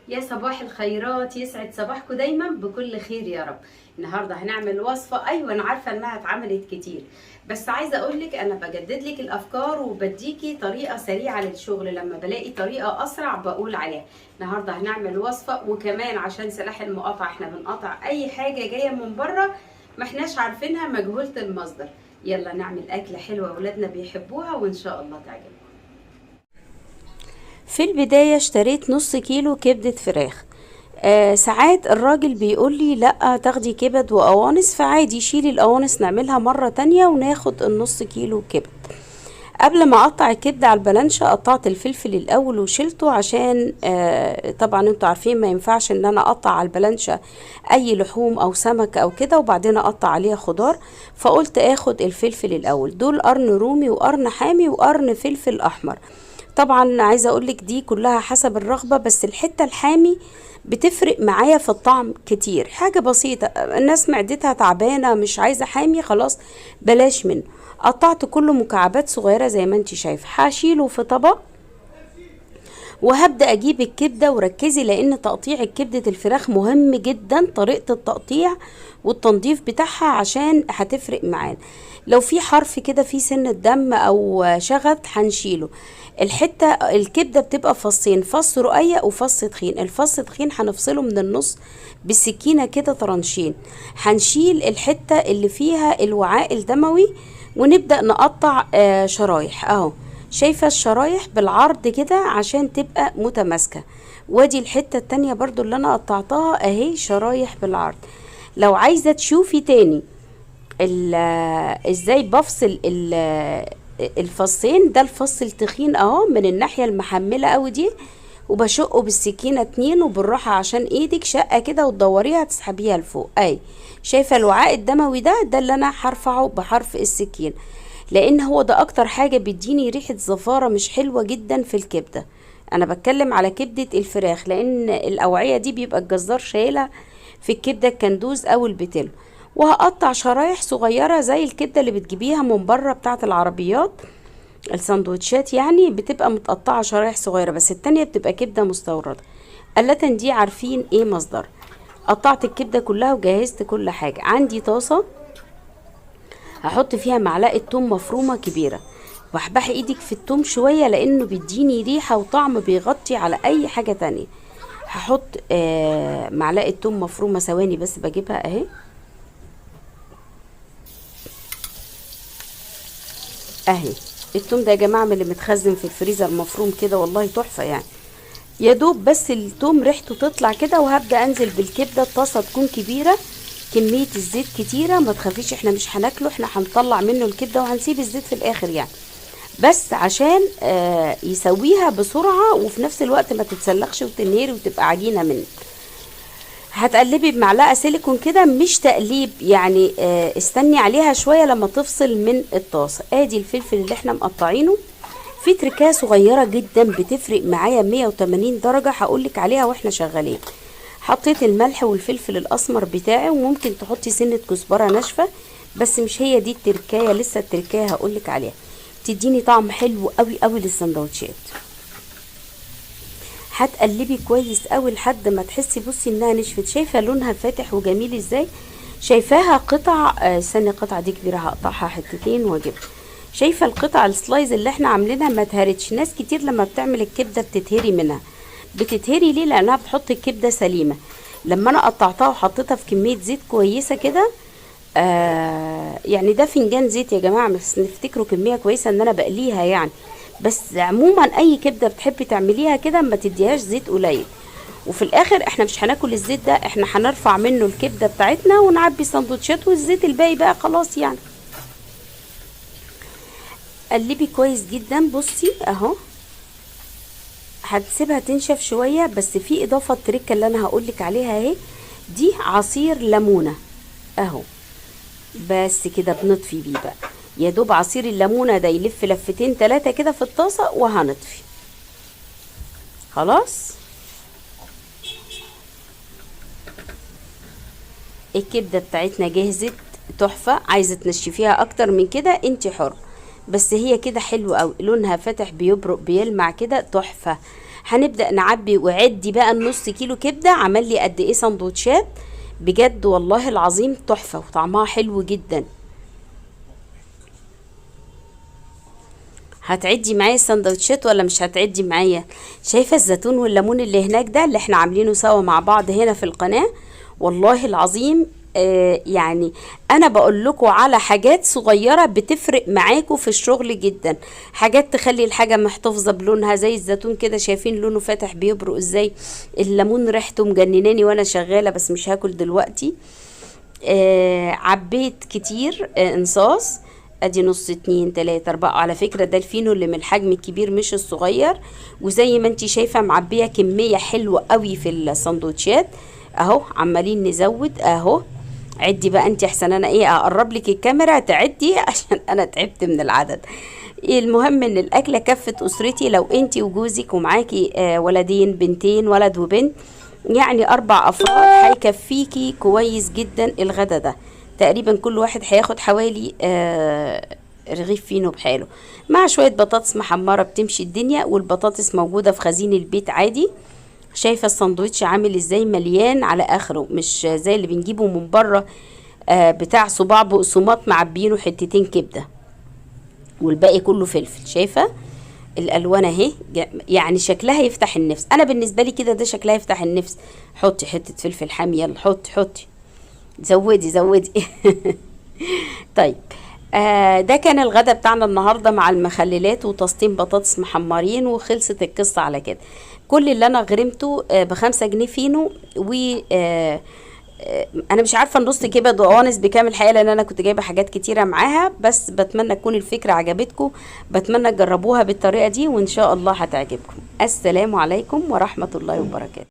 يا صباح الخيرات، يسعد صباحكم دايما بكل خير يا رب. النهارده هنعمل وصفه، ايوه انا عارفه انها اتعملت كتير، بس عايزه اقولك انا بجدد لك الافكار وبديكي طريقه سريعة للشغل، لما بلاقي طريقه اسرع بقول عليها. النهارده هنعمل وصفه، وكمان عشان سلاح المقاطعة احنا بنقطع اي حاجة جاية من بره ما احناش عارفينها، مجهولة المصدر. يلا نعمل اكله حلوة اولادنا بيحبوها وان شاء الله تعجبكم. في البداية اشتريت نص كيلو كبدة فراخ. ساعات الراجل بيقول لي لا تاخدي كبد وقوانص، فعادي شيلي القوانص نعملها مرة تانية وناخد النص كيلو كبد. قبل ما اقطع الكبدة على البلانشة قطعت الفلفل الاول وشيلته، عشان طبعا انتوا عارفين ما ينفعش ان انا اقطع على البلانشة اي لحوم او سمك او كده وبعدين اقطع عليها خضار، فقلت اخد الفلفل الاول. دول قرن رومي وقرن حامي وقرن فلفل احمر. طبعا عايزه اقولك دي كلها حسب الرغبة، بس الحتة الحامي بتفرق معايا في الطعم كتير. حاجة بسيطة، الناس معدتها تعبانة مش عايزه حامي خلاص بلاش منه. قطعت كله مكعبات صغيرة زي ما انت شايفه، هشيله في طبق وهبدا اجيب الكبده. وركزي لان تقطيع الكبده الفراخ مهم جدا، طريقه التقطيع والتنظيف بتاعها عشان هتفرق معانا. لو في حرف كده في سنة دم او شغط هنشيله. الحتة الكبده بتبقى فصين، فص رقيق وفص تخين. الفص تخين هنفصله من النص بالسكينة كده طرنشين، هنشيل الحتة اللي فيها الوعاء الدموي ونبدا نقطع شرايح اهو. شايفه الشرايح بالعرض كده عشان تبقى متماسكة. وادي الحتة التانية برضو اللي انا قطعتها اهي شرايح بالعرض. لو عايزه تشوفي تاني ازاي بفصل الفصين، ده الفص التخين اهو من الناحية المحمله قوي دي، وبشقه بالسكينة 2 وبالراحه عشان ايدك شقه كده وتدوريها تسحبيها لفوق. اهي شايفه الوعاء الدموي ده، ده اللي انا هرفعه بحرف السكين، لان هو ده اكتر حاجة بيديني ريحه زفاره مش حلوة جدا في الكبده. انا بتكلم على كبده الفراخ لان الاوعية دي بيبقى الجزار شايلها في الكبده الكندوز او البتلو. وهقطع شرايح صغيرة زي الكبده اللي بتجيبيها من بره بتاعه العربيات السندوتشات، يعني بتبقى متقطعه شرايح صغيرة، بس التانية بتبقى كبده مستورده. قلة دي عارفين ايه مصدر. قطعت الكبده كلها وجهزت كل حاجة. عندي طاسه هحط فيها معلقه توم مفرومه كبيرة، واحبحي ايدك في التوم شوية لانه بيديني ريحه وطعم بيغطي على اي حاجة تانية. هحط معلقه توم مفرومه، ثواني بس بجيبها اهي. اهي التوم ده يا جماعة من اللي متخزن في الفريزر مفروم كده، والله تحفة يعني. يا دوب بس التوم ريحته تطلع كده، وهبدا انزل بالكبده. الطاسه تكون كبيرة، كمية الزيت كتيرة، ما تخافيش احنا مش هناكله، احنا هنطلع منه الكبده وهنسيب الزيت في الاخر يعني، بس عشان يسويها بسرعة وفي نفس الوقت ما تتسلخش وتنهري وتبقى عجينه منك. هتقلبي بمعلقه سيليكون كده، مش تقليب يعني، استني عليها شوية لما تفصل من الطاسه. ادي الفلفل اللي احنا مقطعينه. في تركايه صغيرة جدا بتفرق معايا 180 درجه، هقولك عليها واحنا شغالين. حطيت الملح والفلفل الاسمر بتاعي، وممكن تحطي سنة كزبره ناشفة، بس مش هي دي التركايه، لسه التركايه هقولك عليها. تديني طعم حلو قوي قوي للسندوتشات. هتقلبي كويس قوي لحد ما تحسي بصي انها نشفت. شايفه لونها فاتح وجميل ازاي؟ شايفاها قطع، استني القطعة دي كبيرة هقطعها حتتين واجيبها. شايفه القطع السلايز اللي احنا عاملينها ما اتهرتش. ناس كتير لما بتعمل الكبده بتتهري منها. بتتهري ليه؟ لانها بتحط الكبده سليمة. لما انا قطعتها وحطيتها في كمية زيت كويسة كده، يعني ده فنجان زيت يا جماعة، بس نفتكروا كمية كويسة ان انا بقليها يعني. بس عموما اي كبده بتحبي تعمليها كده ما تديهاش زيت قليل. وفي الاخر احنا مش هناكل الزيت ده، احنا هنرفع منه الكبده بتاعتنا ونعبي سندوتشات، والزيت الباقي بقى خلاص يعني. قلبي كويس جدا. بصي اهو هتسيبها تنشف شوية. بس في اضافه التركة اللي انا هقولك عليها اهي، دي عصير ليمونه اهو، بس كده بنطفي بيه بقى. يا دوب عصير الليمونه ده يلف لفتين 3 كده في الطاسه وهنطفي خلاص. الكبده بتاعتنا جهزت تحفة. عايزه تنشفيها اكتر من كده انت حر، بس هي كده حلوة قوي، لونها فاتح بيبرق بيلمع كده تحفة. هنبدأ نعبي. وعدي بقى النص كيلو كبدة عمل لي قد ايه سندوتشات، بجد والله العظيم تحفة وطعمها حلو جدا. هتعدي معايا السندوتشات ولا مش هتعدي معايا؟ شايفة الزيتون والليمون اللي هناك ده اللي احنا عاملينه سوا مع بعض هنا في القناة؟ والله العظيم يعني انا بقول لكم على حاجات صغيرة بتفرق معاكم في الشغل جدا، حاجات تخلي الحاجة محتفظة بلونها، زي الزيتون كده شايفين لونه فاتح بيبرق ازاي، الليمون ريحته مجنناني وانا شغالة بس مش هاكل دلوقتي. عبيت كتير، انصاص، ادي نص 2 3 4. على فكرة ده الفينو اللي من الحجم الكبير مش الصغير، وزي ما انتي شايفة معبية كمية حلوة قوي في السندوتشات اهو، عمالين نزود اهو. عدي بقى انتي احسن، انا ايه اقرب لك الكاميرا تعدي عشان انا تعبت من العدد. المهم ان الاكلة كفت اسرتي، لو انتي وجوزك ومعاكي ولدين بنتين ولد وبنت، يعني 4 افراد هيكفيكي كويس جدا الغدا ده. تقريبا كل واحد هياخد حوالي رغيف فينو بحاله، مع شوية بطاطس محمرة بتمشي الدنيا، والبطاطس موجودة في خزين البيت عادي. شايفة الساندوتش عامل ازاي؟ مليان على اخره، مش زي اللي بنجيبه من بره، بتاع صباع بقسماط معبينه حتتين كبدة والباقي كله فلفل. شايفة الالوان اهي، يعني شكلها يفتح النفس. انا بالنسبة لي كده ده شكلها يفتح النفس. حطي حتة فلفل حامي، يلا حطي حطي، زودي زودي. طيب ده كان الغدا بتاعنا النهارده مع المخللات وطاستين بطاطس محمرين، وخلصت القصة على كده. كل اللي انا غرمته ب5 جنيه فينو، و انا مش عارفه النص كبد وقوانص بكام الحقيقة، لان انا كنت جايبه حاجات كتيرة معاها. بس بتمنى تكون الفكرة عجبتكم، بتمنى تجربوها بالطريقة دي وان شاء الله هتعجبكم. السلام عليكم ورحمة الله وبركاته.